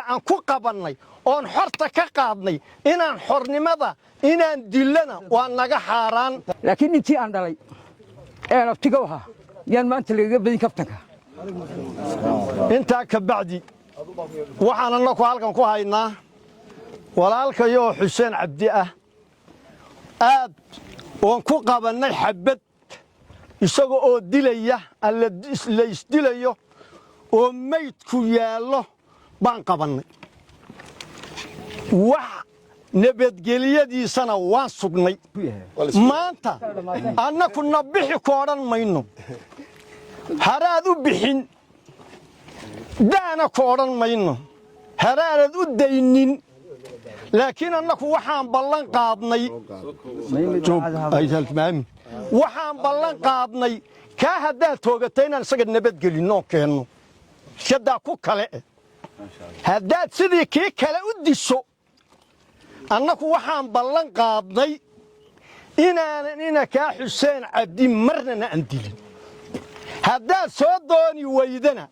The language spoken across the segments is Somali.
Aan ku qabannay oon xorta ka qaadnay inaan xornimada inaan dillana waa naga xaaraan. Laakiin intii aan dhalay ee abtiga ahaa yaan maanta lagaga badin kaftanka. Intaa ka bacdi, waxaan annaku halkan ku haynaa walaalkayoo Xuseen Cabdi ah aad oon ku qabannay xabbad isaga oo dilaya, la isdilayo oo maydku yaallo baan qabannay. Wax nabadgelyadiisana waan sugnay. Maanta annaku na bixi ku odhan mayno, haraad u bixin daana ku odhan mayno, haraanad u daynin. Laakiin annaku waxaan ballan qaadnay, waxaan ballan qaadnay kaa haddaad toogata inaan isaga nabadgelinno, keenno shadaa ku kale. Haddaad sidii kii kale u disho, annaku waxaan ballan qaadnay inaanan ina kaa Xuseen Cabdi marnana aan dilin. Haddaad soo dooni weydana,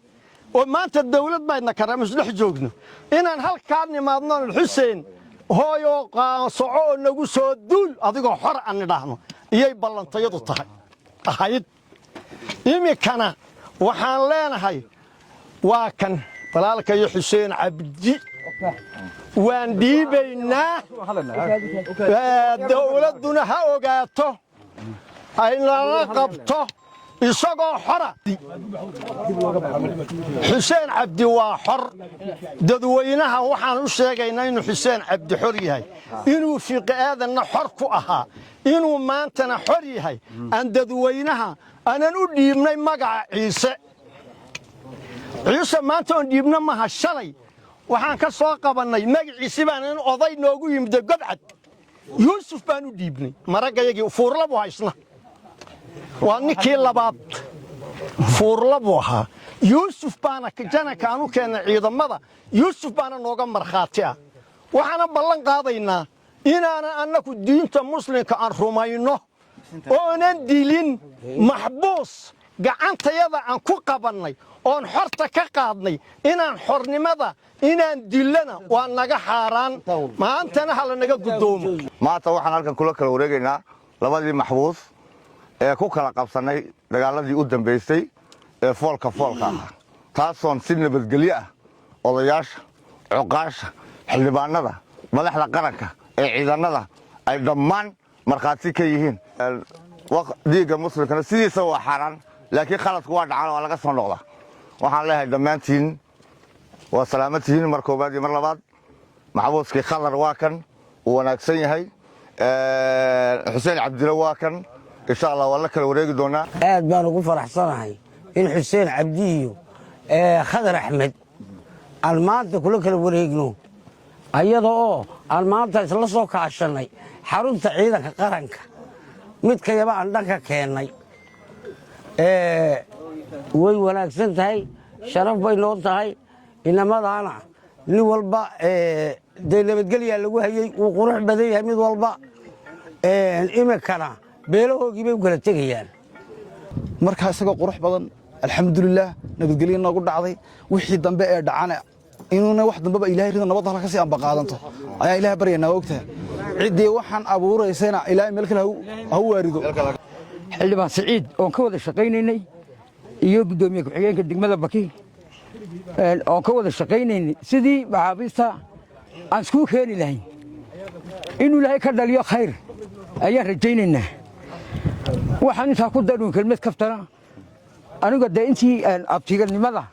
oo maanta dawlad baydna karaama isdhex joogno, inaan halkaa nimaadno, "Xuseen hooyoo qaansoco oo nagu soo duul adigoo xor," aan nidhaahno iyay ballantayadu tahay ahayd. Iminkana waxaan leenahay, waa kan walaalkayo Xuseen Cabdi, waan dhiibaynaa. Dawladduna ha ogaato, aynala qabto isagoo xora. Xuseen Cabdi waa xor. Dadweynaha waxaan u sheegaynaa inuu Xuseen Cabdi xor yahay, inuu Fiiqi Aadanna xor ku ahaa, inuu maantana xor yahay. Aan dadweynaha aanan u dhiibnay magaca Ciise. Ciise maanta oon dhiibno maha, shalay waxaan ka soo qabannay magaciisi baan in oday noogu yimid Gobcad Yuusuf baan u dhiibnay maraggayagii. Fuurla buu haysna, waa ninkii labaad, fuurla buu ahaa. Yuusuf baana jananka aan u keennay ciidamada, Yuusuf baana nooga markhaati ah. Waxaana ballan qaadaynaa inaanan annaku diinta muslimka aan rumayno oonan dilin maxbuus gacantayada aan ku qabannay oon xorta ka qaadnay. Inaan xornimada inaan dillana waa naga xaaraan. Maantana ha la naga guddoomo. Maanta waxaan halkan kula kala wareegaynaa labadii maxbuus ee ku kala qabsannay dagaaladii u dambaysay ee foolka foolka ahaa, taasoon si nabadgelyo ah odayaasha, cuqaasha, xildhibaanada, madaxda qaranka ee ciidannada ay dhammaan markhaati ka yihiin. Dhiigga muslimkana sidiisa waa xaaraan, laakiin khaladku waa dhacaan, waa laga soo noqdaa. Waxaan leeyahay, dhammaantiin waa salaamatihiin mar koowaad iyo mar labaad. Maxbuuskii Khadar waa kan, uu wanaagsan yahay. Xuseen Cabdilo waa kan. Insha Allah waa la kala wareegi doonaa. Aad baan ugu faraxsanahay in Xuseen Cabdi iyo Khadar Axmed aan maanta kula kala wareegno, ayada oo aan maanta isla soo kaashannay xarunta ciidanka qaranka, midkayaba aan dhanka keennay. Way wanaagsan tahay, sharaf bay noo tahay. Inamadaana nin walba dee nabadgelyaa lagu hayey, wuu qurux badan yahay mid walba. Iminkana beelahoogii bay u kala tegayaan. Markaa isagoo qurux badan, alxamdulilaah, nabadgelyo noogu dhacday. Wixii dambe ee dhacana inuuna wax dambeba Ilahay rida, nabadda halka kasii ambaqaadanto ayaan Ilahay baryaynaa. Ogtahay, ciddii waxaan abuuraysayna Ilaahay meel kale ha u waarido. Xildhibaan Siciid oon ka wada shaqaynaynay iyo guddoomiye ku-xigeenka degmada Baki oon ka wada shaqaynaynay sidii maxaabiista aan iskuu keeni lahayn, inuu Ilaahay ka dhaliyo khayr ayaan rajaynaynaa. Waxaan intaa ku daruun kelmad kaftana. Aniga dee intii abtiganimada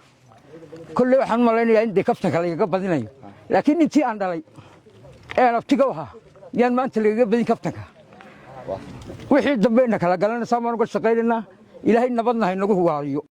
kolley waxaan u malaynayaa in dee kaftanka lagaga badinayo, laakiin intii aan dhalay ee abtiga u ahaa yaan maanta lagaga badin kaftanka. Wixii dambayna kala galanaysaa baan uga shaqaynaynaa. Ilaahay nabadna haynagu waariyo.